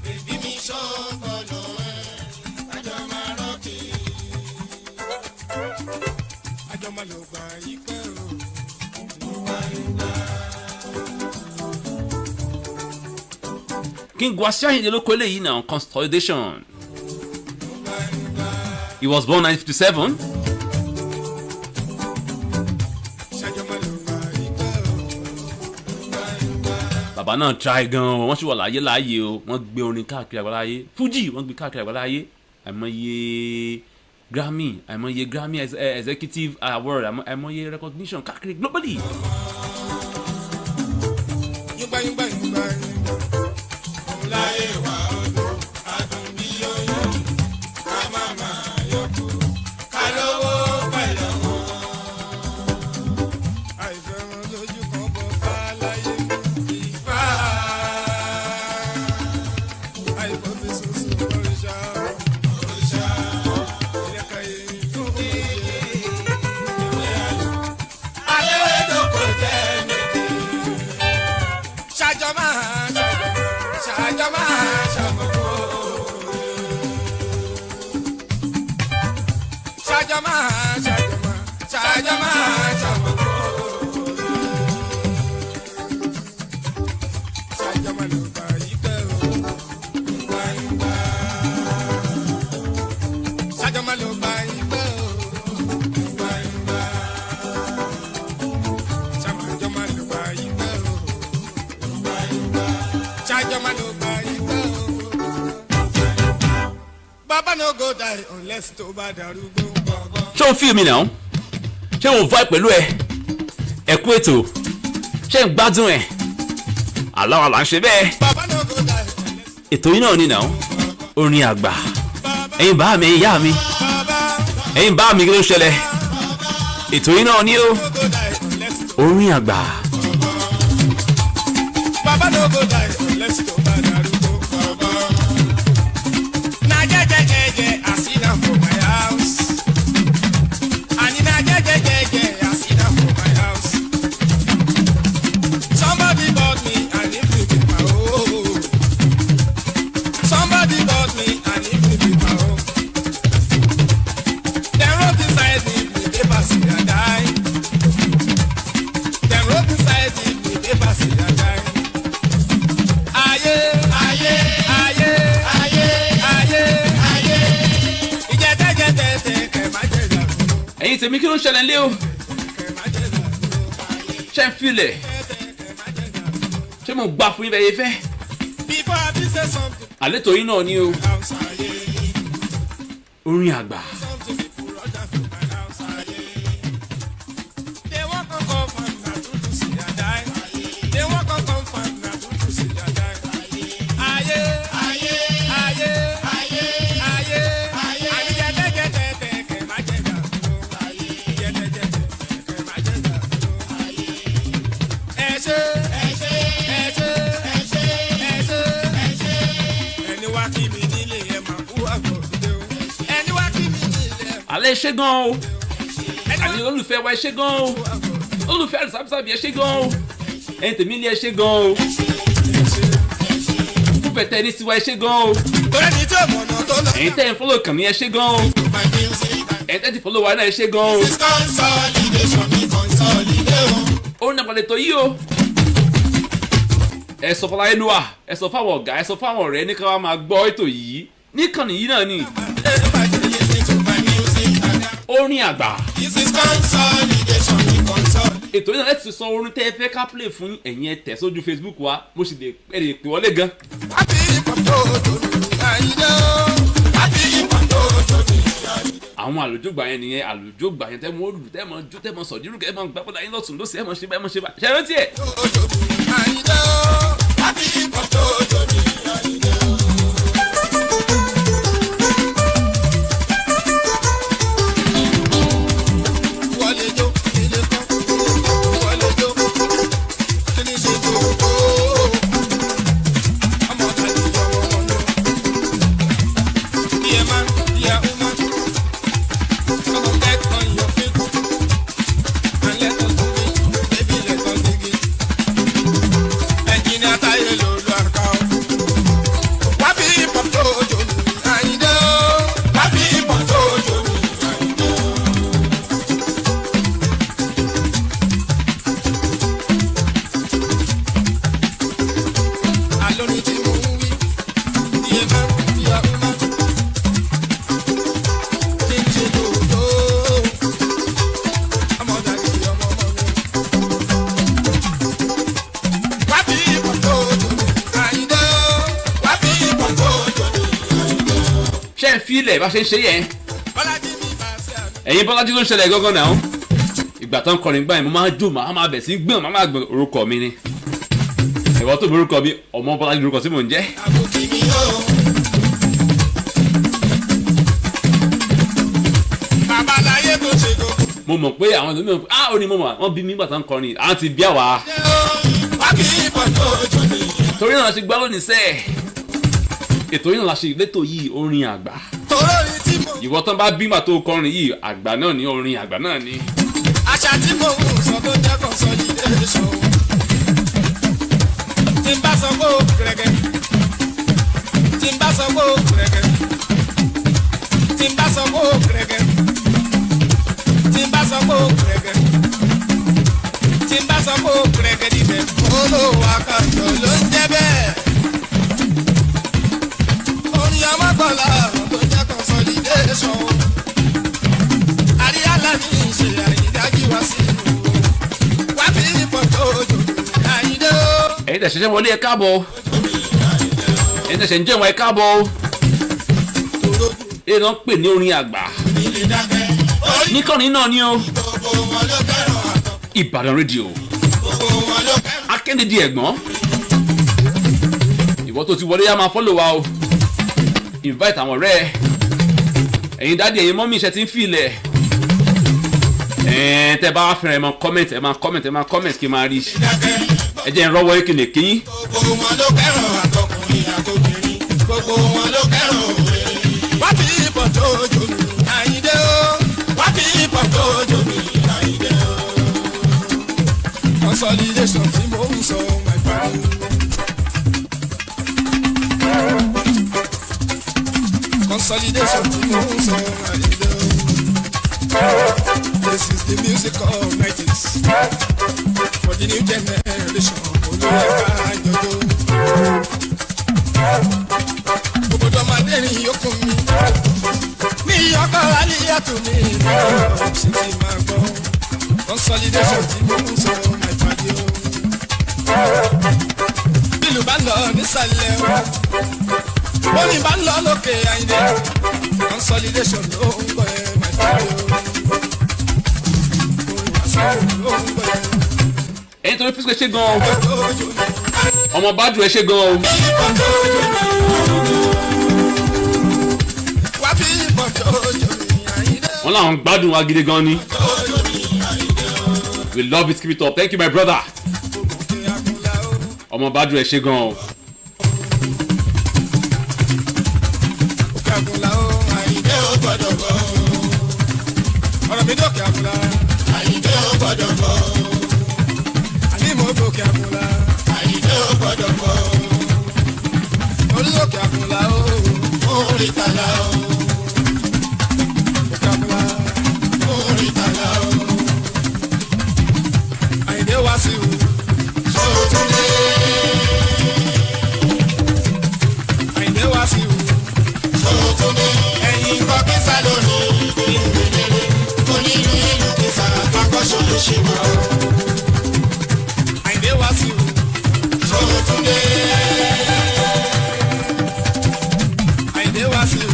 Bèbí mi ṣọ́kọ̀lọ̀ ẹ̀, kájọ Ṣájọ́ máa lò gbà yí pẹ́ o. King Wasiu Ayinde ló kọ eléyìí náà, Consolidation. He was born 1957. Ṣájọ́ máa lò gbà yí pẹ́ o. Bàbá náà try gan o, wọ́n sì wà láyé láàyè o. Wọ́n gbé orin káàkiri àgbáláyé, Fuji wọ́n gbé káàkiri àgbáláyé. Àìmọye Grammy, àìmọye Grammy executive award, àìmọye recognition káàkiri globally. Yúngbà yúngbà yúngbà yúngbà. Láyé wa ọdún, adùn bí oyin. Ká má máa yọkú, ká lówó pẹ̀lú wọn. Àìfẹ́ràn lójú kan bọ̀ fá láyé mi ìfá. Àìfọ́fi sùsù òrìṣà òrìṣà. Ìlẹ̀kẹ̀ ìlú ìyè ìwé ayọ̀. Ayédòkò jẹ́ méjì. Ṣàjọ máa ṣàjọ ṣàjọ máa ṣàmọ̀kò. Ṣàjọ máa ṣàjọ máa ṣàjọ máa ṣàmọ̀kò. Ṣàjọ máa lò gbà yí pẹ́ o. Gbà yí gbà. Ṣàjọ máa lò gbà yí pẹ́ o. Gbà yí gbà. Ṣàjọ máa lò gbà yí pẹ́ o. Ṣáájọ́ máa ló gba ìgbẹ́ o. Bàbá no go die unless tó bá darúgbó gbọ̀ngàn. Ṣé o feel mi náà? Ṣé o vibe pẹ̀lú ẹ? Ẹ kú ètò. Ṣé ń gbádùn ẹ? Àlọ́ àlà ń ṣe bẹ́ẹ̀. Bàbá no go die unless Ètò yìí náà ni náà, orin àgbà. Ẹ̀yin bá mi, ìyá mi, bàbá ẹ̀yin bá mi, kí ló ń ṣẹlẹ̀? Ètò yìí náà ni o, no go die unless orin àgbà. Bàbá no go die unless tó bá darúgbó gbọ̀ngàn. Na jẹ́jẹ́jẹ́jẹ́ I sit down for my house. Àní na jẹ́jẹ́jẹ́jẹ́ I sit down for my house. Somebody bought me an evening paper oh. Somebody bought me an evening paper oh. Dem wrote inside the evening paper say I die. Dem wrote inside the evening paper say I die. Ayé ayé ayé ayé ayé ayé ìjẹtẹjẹtẹtẹ kẹ má jẹ dàrú Ẹ̀yin tèmi, kí ló ń ṣẹlẹ̀ ńlé o? kẹ má jẹ dàrú Ṣé ń filẹ̀? tẹtẹ kẹ má jẹ dàrú. Ṣé mo gbà fún yín bẹ́ẹ̀ yẹn fẹ́? Before I fit say something Àlétò yín náà ni o, house ayé orin àgbà. something people rush down to my house ayé. They wan come confirm na true true say I die. They wan come confirm na true true say I die. Ayé ayé ayé ayé ayé ayé àníjẹtẹjẹtẹtẹ kẹ má jẹ dàrú jẹtẹjẹtẹ kẹ má jẹ dàrú. Ẹ ṣé ẹ ṣé ẹ ṣé ẹ ṣé ẹ ṣé ẹ ṣé. Ẹni wá kí mi nílé ẹ máa kú àgọ́ òde o. Ẹni wá kí mi nílé ẹ Alẹ́ ẹ ṣé gan o. ẹni wá Àní olólùfẹ́ wa, ẹ ṣé gan o. kú àgọ́ òde Olólùfẹ́ àdìsábísábì, ẹ ṣé gan o. Ẹ̀yin tèmi ní, ẹ ṣé gan o. Fúnfẹ̀ tẹ́ ní tiwa, ẹ ṣé gan o. Torí ẹni tí ò mọ̀nà tó lọ. Ẹ̀yin tẹ́ ń follow kàn mí, ẹ ṣé gan o. My music Ẹ̀yin tẹ́ ti follow wa náà, ẹ ṣé gan o. is consolidation mi consolidate o. Orin àgbà lètò yìí o. Ẹ sọ fọlá ẹlúwà, ẹ sọ fáwọn ọ̀gá, ẹ sọ fáwọn ọ̀rẹ́ ní ká wá máa gbọ́ ètò yìí níkànnì yìí náà ni, Everybody listen to my music and orin àgbà. this is consolidation mi consolidate. Ètò yìí náà láti sọ orin tẹ́ ẹ fẹ́ ká play fún yín. Ẹ̀yin ẹ tẹ̀ sójú Facebook wa, mo sì lè ẹ lè pè wọlé gan. Happy hip hop tó tó ní Àyìndé o. Happy hip hop tó tó ní Àyìndé. Àwọn àlùjọgbà yẹn nìyẹn, àlùjọgbà yẹn tẹ́ mọ olù, tẹ́ mọ jó, tẹ́ mọ sọ̀dírù, tẹ́ mọ gbàgbọ́dá yín lọ́tún lọ́sẹ̀, ẹ mọ ṣe báyìí, ẹ mọ ṣe báyìí, ṣe é rántí ẹ̀. Tó tó ní Àyìndé o. Happy hip hop tó tó ní Àyìndé o. Wọlé jó, ilé kan, wọlé jó, kí ni ṣe tó kó? Ọmọ tàbí ọmọ ọmọ. Be a man, be a woman. Come on, get on your feet and let us move it, baby, let us dig it. Engineer Taye ló lu àká o. filẹ̀ bá ṣe ń ṣe yẹn. Bọ́lájí mi máa ṣe àmì. Ẹ̀yin Bọ́lájí ló ń ṣẹlẹ̀ gángan náà. Ìgbà tó ń kọrin gbà yẹn, mo máa jó, màá máa bẹ̀ sí gbọ̀n, màá máa gbọ̀n. Orúkọ mi ni ìwọ tó borúkọ mi, ọmọ Bọ́lájí lórúkọ tí mò ń jẹ́. Àbòkí mi yóò. Babaláyé tó ṣe gbogbo. Mo mọ̀ pé àwọn ẹlòmíràn pé ah, ó ní mo mọ̀ wọ́n bí mi nígbà tó ń kọrin, àwọn ti bí àwa. Ṣé o wá kí ìbọn tó jò ní? Torí náà la ṣe gbá lónìí sẹ́ẹ̀. Ètò yìí náà la ṣe létò yìí, orin àgbà. Tòró ni tí mo. Ìwọ tán bá bí mà tó kọrin yìí, àgbà náà ni, orin àgbà náà ni. Àṣà tí mo ń sọ tó jẹ́ consolidation. Tí n bá sọ pé ó gẹ̀rẹ́gẹ́. Tí n bá sọ pé ó gẹ̀rẹ́gẹ́. Tí n bá sọ pé ó gẹ̀rẹ́gẹ́. Tí n bá sọ pé ó gẹ̀rẹ́gẹ́. Tí n bá sọ pé ó gẹ̀rẹ́gẹ́ níbẹ̀. Olówó akànjọ ló ń jẹ́ bẹ́ẹ̀. Orin ọmọkànlá tó jẹ́ consolidation. Àríyá mi ṣe àyídájú wá sí ìlú. Wá fi ìbọn tó jò àyídé o. Ẹ̀yin tẹ̀ ṣẹ̀ṣẹ̀ wọlé, ẹ káàbọ̀. Ẹ̀yin tẹ̀ ṣẹ̀ ń jẹun, ẹ káàbọ̀. Tòrógùn Èyí náà ń pè ní orin àgbà. nílé dákẹ́. Orí Níkànnì náà ni o. gbogbo wọn ló kẹ́ràn àtọ̀. Ìbàdàn rédíò. Gbogbo wọn ló kẹ́ràn. Akéde ẹ̀gbọ́n. Ìwọ tó ti wọlé, yá máa follow wa o. Invite àwọn ọ̀rẹ́ ẹ. Ẹ̀yin daddy, ẹ̀yin mummy, iṣẹ́ ti ń filẹ̀. Ẹ̀ẹ́n tẹ́ bá wá fẹ́ràn, ẹ máa comment, ẹ máa comment, ẹ máa comment kí n máa rí. Dákẹ́. Ẹ jẹ́ n rọ́wọ́ yín kí n lè kí yín. Gbogbo wọn ló kẹ́ràn àtọkùnrin àtobìnrin. Gbogbo wọn ló kẹ́ràn òwe. Wá fi ìbọn tó jò mí àyíndé o. Wá fi ìbọn tó jò mí àyíndé o. Consolidation tí mo ń sọ, my friend. Consolidation tí mo ń sọ, àyíndé o. This is the music of 90s for the new generation. Olóyè ká jọjọ. Gbogbo ọmọdé ní yòókù mi. Ní ọkọ̀ alíyàtò mi. Ṣé ti máa gbọ́? Consolidation tí mo ń sọ, my padi o. Bílù bá lọ nísàlẹ̀ o. Bómi bá lọ lókè Àyìndé. Consolidation ló ń gbọ́ ẹ, my padi o. Orin wàásù ló ń gbọ́ ẹ. Ẹ̀yin tó ní fíṣkẹ́ ṣe gan o. Ọmọ Bádù, ẹ ṣe gan o. Wọ́n làwọn gbádùn wa gidi gan ni. We love it, keep it up. Thank you, my brother. Ọmọ Bádù, ẹ ṣe gan o. Ọ̀rọ̀ mi dókè àkùlà. Àyìndé ò gbọ́dọ̀ gbọ́. Àní mo gòkè àkùlà. Àyìndé ò gbọ́dọ̀ gbọ́. Orí òkè àkùlà o. Orí tàlà o. Òkè àkùlà. Orí tàlà o. Àyìndé wá sí o. Sọ́túndé. Àyìndé wá sí o. Sọ́túndé. Ẹ̀yin kọ́ kí sá lónìí. Onílù ìlú kìsà àkọ́ṣọ́ ló ṣe wá o. Àyìndé wá sí o. Sọ́túndé. Àyìndé wá sí o.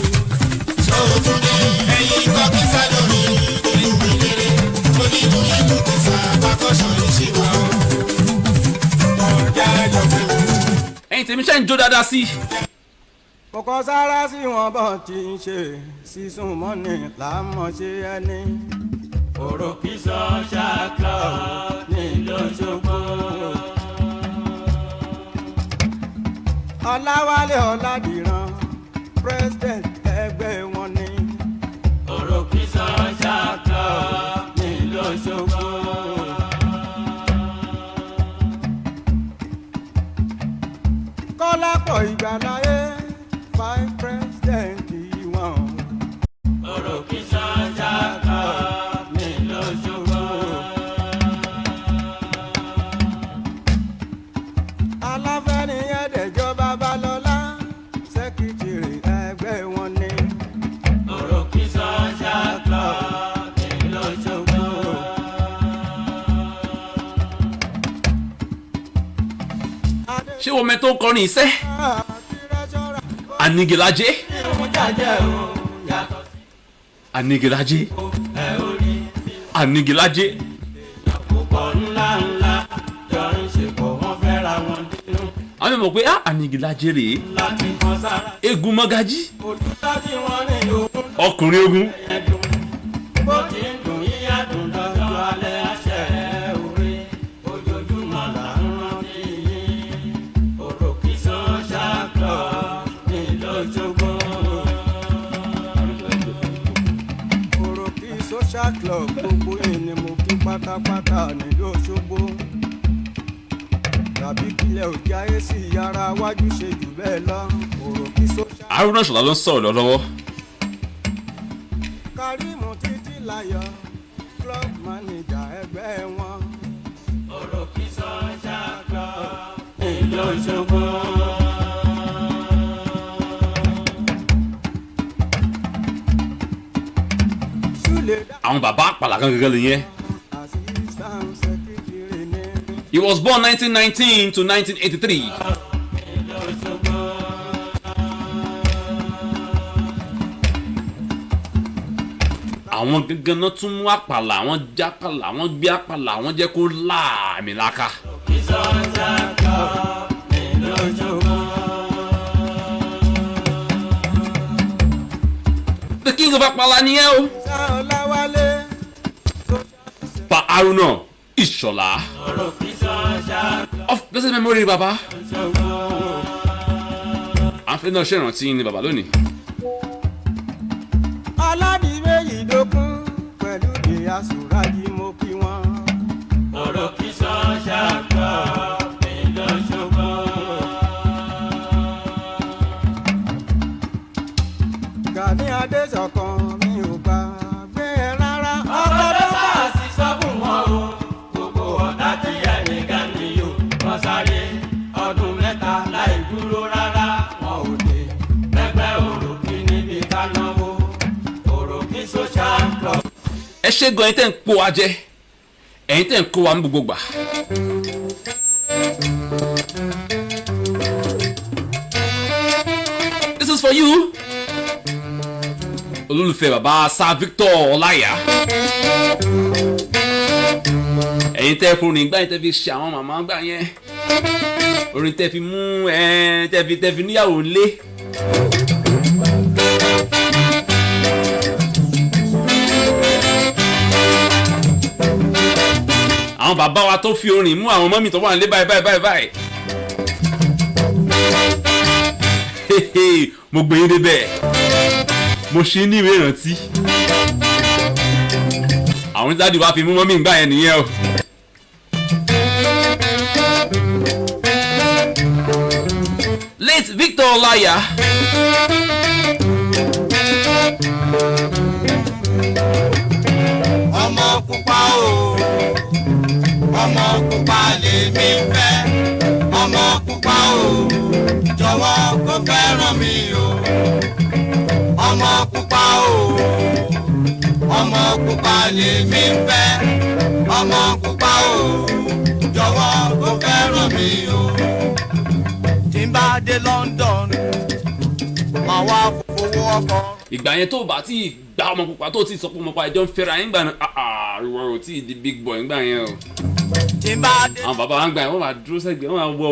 Sọ́túndé. Ẹ̀yin kọ́ kí sá lónìí. Ìlú ìlérè. Onílù ìlú kìsà àkọ́ṣọ́ ló ṣe wá o. Ọ̀gá ẹ̀jọ̀ fún mi. Ẹ̀yin tèmi, ṣe ń jó dáadáa sí. Mo kọ sára sí wọn bọ́ tí ń ṣe sísun mọ́ni làámọ̀ ṣe ẹni. Òròkìsọ ṣàkà nílò ṣogbo. Ọláwálé Ọládìran, president ẹgbẹ́ wọn ni. Òròkìsọ ṣàkà nílò ṣogbo. Kọ́lápọ̀ Ìgbàláyé, vice president wọn. Òròkìsọ ṣàkà nílò ṣogbo. Aláfẹ́ni ẹ̀ẹ́dẹ̀jọ́ Babalọ́lá, sẹ́kítírì ẹgbẹ́ wọn ni. Òròkìsọ ṣàkà nílò ṣogbo. Ṣé wọ́n mẹ́ tó ń kọrin iṣẹ́? Anigilaje. Irun jàjẹ́ o. Anigilaje, Anigilaje. Púpọ̀ ńlá ńlá jọ ń ṣe pọ̀, wọ́n fẹ́ra wọn dínú. Àwọn èèyàn mọ̀ pé ah, Anigilaje rèé, láti kan sára. Eégún mọ́gájí, òtútọ́ tí wọ́n ní òun ọkùnrin ogun. ẹ̀dùn bó ti ń dùn yíyá dùn lọ́jọ́ alẹ́ àṣẹ òwe ojoojúmọ́ là ń rántí yín Òròkì Social Club nílùú Òṣogbo. Òròkì Social Club, gbogbo yìí ni mo kí pátápátá nílùú Òṣogbo. Tàbí kílẹ̀ òjá èsì yàrá wájú ṣe jù bẹ́ẹ̀ lọ. Òròkì Social. Haruna Ìṣọ̀lá ló ń sọ̀rọ̀ lọ́wọ́. Karimu Títí Láyọ̀, club manager ẹgbẹ́ wọn. Òròkì Social Club nílùú Òṣogbo. Súlẹ̀ dá Àwọn bàbá àpàlà kan gẹ́gẹ́ nìyẹn. Assistant secretary ní. He was born 1919 to 1983. Àwọn gangan náà tún mú àpàlà, àwọn jápàlà, àwọn gbé àpàlà, àwọn jẹ́ kó láàmì láka. Social Club nílùú Òṣogbo. The king of àpàlà nìyẹn o. Sáọláwálé. Pa Haruna Ìṣọ̀lá Òròkì Social of blessed memory, baba. Òṣogbo. À ń fẹ́ náà ṣèrántí yín ni bàbá lónìí. Aládìméjì dókun pẹ̀lú ìyá Sùrájì, mo kí wọn. Òròkì Social Club nílùú Òṣogbo. Gani Adéṣọ̀kan, mi ò gbàgbé ẹ rárá. Ọkọ tó bá sì sọ fún wọn o, gbogbo ọ̀tá ti yẹ ní Gani o, wọ́n sáré ọdún 3 láì dúró rárá, wọn ò dé. Lẹ́gbẹ́ Òròkì níbi ká náwó, Òròkì Social Club. Ẹ ṣé gan, ẹ̀yin tẹ́ ń kó wa jẹ, ẹ̀yin tẹ́ ń kó wa ní gbogbo gbà. This is for you. Olólùfẹ́ bàbá Sir Victor Ọláìyá. Ẹ̀yin tẹ́ fún orin gbà yẹn, tẹ́ fi ṣe àwọn màmá gbà yẹn. Orin tẹ́ fi mú ẹ tẹ́ fi níyàwó lé. Àwọn bàbá wa tó fi orin mú àwọn mọ́mì tó wà nílé báyìí báyìí báyìí báyìí. Mo gbé yín débẹ̀, mo ṣe ní ìwé ìrántí. Àwọn daddy wa fi mú mọ́mì gbà yẹn nìyẹn o. Late Victor Ọláìyá. Ọmọ pupa o, ọmọ pupa lèmi fẹ́, ọmọ pupa o, jọ̀wọ́ kó fẹ́ràn mi o. Ọmọ pupa o, ọmọ pupa lèmi fẹ́, ọmọ pupa o, jọ̀wọ́ kó fẹ́ràn mi o. Tí n bá dé London, màá wá fowó ọkọ̀. Ìgbà yẹn, tó o bá tí ì gba ọmọ pupa, tó o ti sọ pé ọmọ pupa ẹjọ́ ń fẹ́ra yín gbà náà, ìwọ ò tí ì di big boy ńgbà yẹn o. Tí n bá dé. Àwọn bàbá wa ń gbà yẹn, wọ́n máa dúró sẹ́gbẹ̀ẹ́, wọ́n máa wọ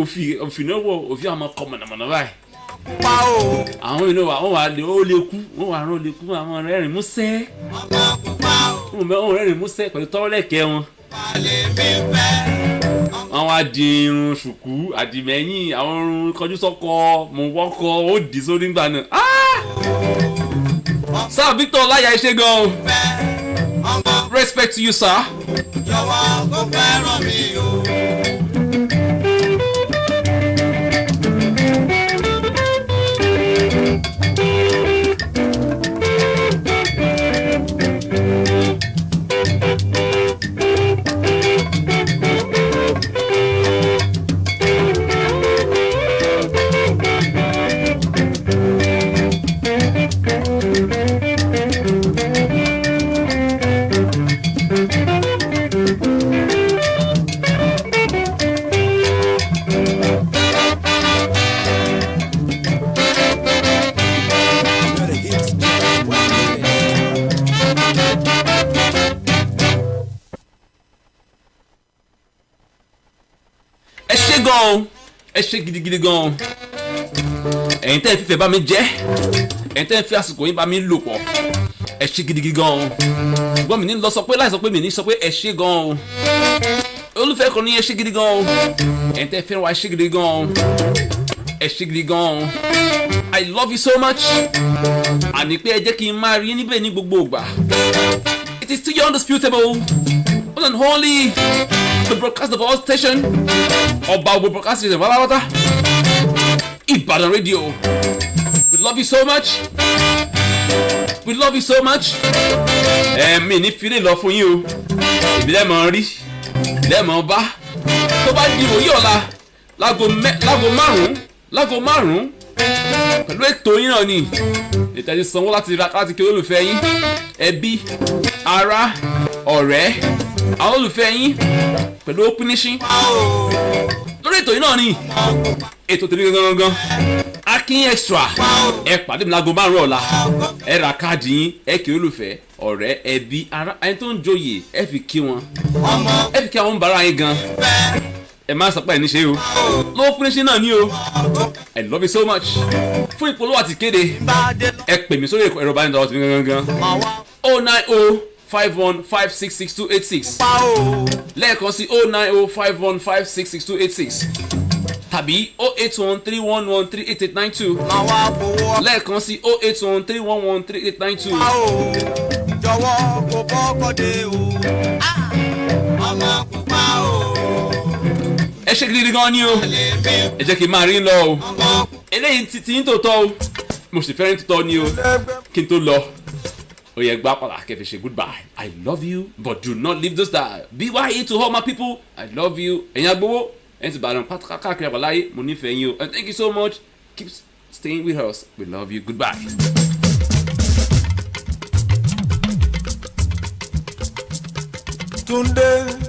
òfì òfì náà, wọ òfì, àwọn ọmọ kọ mọ̀nàmọ̀nà báyìí. Pupa o. Àwọn ènìyàn wa, wọ́n wà lé ó lè kú, wọ́n wà rán ó lè kú, àwọn rẹ́rìn músẹ́. Ọmọ pupa o. Wọ́n rẹ́rìn músẹ́ pẹ̀lú tọ́wọ́lẹ̀kẹ́ wọn. Lèmi fẹ́. Wọ́n wá di irun ṣùkú àdìmẹ́yìn, àwọn irun kọjú sọ́kọ mò ń wọ́kọ ó dì sórí ńgbà náà. Ah! Sir Victor Ọláìyá, ẹ ṣé gan o. Ọmọ. Respect to you, sir. Jọ̀wọ́ kó fẹ́ràn mi o. Gan o, ẹ ṣe gidigidi gan o. Ẹ̀yin tẹ́ ẹ fífẹ́ bá mi jẹ́, ẹ̀yin tẹ́ ẹ fi àsìkò yín bá mi lò pọ̀, ẹ ṣe gidigidi gan o. Ṣùgbọ́n mi ní lọ sọ pé láì sọ pé mi ní sọ pé ẹ ṣe gan o. Olùfẹ́ kan ní ẹ ṣe gidi gan o. Ẹ̀yin tẹ́ ẹ fẹ́ràn wa, ẹ ṣe gidi gan o, ẹ ṣe gidi gan o. I love you so much. Àní pé ẹ jẹ́ kí n máa rí níbẹ̀ ní gbogbo ìgbà. It is still undisputable, one and only, the broadcast of all station, ọba gbogbo broadcast station pátápátá, Ìbàdàn Radio. We love you so much, we love you so much. Ẹ̀mí ní filẹ̀ lọ fún yín o. Ìbílẹ̀ mọ̀ ń rí, ìbílẹ̀ mọ̀ ń bá. Tó bá di òye ọ̀la láago 5, pẹ̀lú ètò yín náà ni ètò ẹ̀sìn sanwó láti ra láti kí olólùfẹ́ yín, ẹbí, ará, ọ̀rẹ́, àwọn olólùfẹ́ yín pẹ̀lú ópínísín lórí ètò yìí náà ni ètò tèmi gangan gangan, Akin Extra. Ẹ pàdé mi láago 5 ọ̀la. Ẹ ra káàdì yín, ẹ kí olólùfẹ́, ọ̀rẹ́, ẹbí, ará, ẹni tó ń joyè, ẹ fi kí wọn, ẹ fi kí àwọn oníbàárà yín gan. Ẹ má sọ pé ẹ ní ṣe o, lówó pínísín náà ní o. I love you so much. Fún ìpolówó àti ìkéde, ẹ pè mí sórí ẹ̀rọ ìbánisọ̀rọ̀ tèmi gangan gan, 09051566286. Lẹ́ẹ̀kan sí, 09051566286 tàbí 08131138892. Lẹ́ẹ̀kan sí, 08131138892. Jọ̀wọ́ kò bọ́kọ̀ dé o. Ọmọ pupa o. Ẹ ṣe gidi gan ni o. Ẹ jẹ́ kí n máa rí lọ o. Eléyìí ti ti ń tòótọ́ o, mo sì fẹ́ràn tòótọ́ ni o. Kí n tó lọ, ó yẹ gbá padà kẹ́ fi ṣe goodbye. I love you, but do not leave this style. Bye to all my people. I love you. Ẹ̀yin agbowó, ẹ̀yin ti Ìbàdàn pátákà káàkiri àbáláyé, mo nífẹ̀ẹ́ yín o, and thank you so much. Keep staying with us. We love you. Goodbye. Túndé.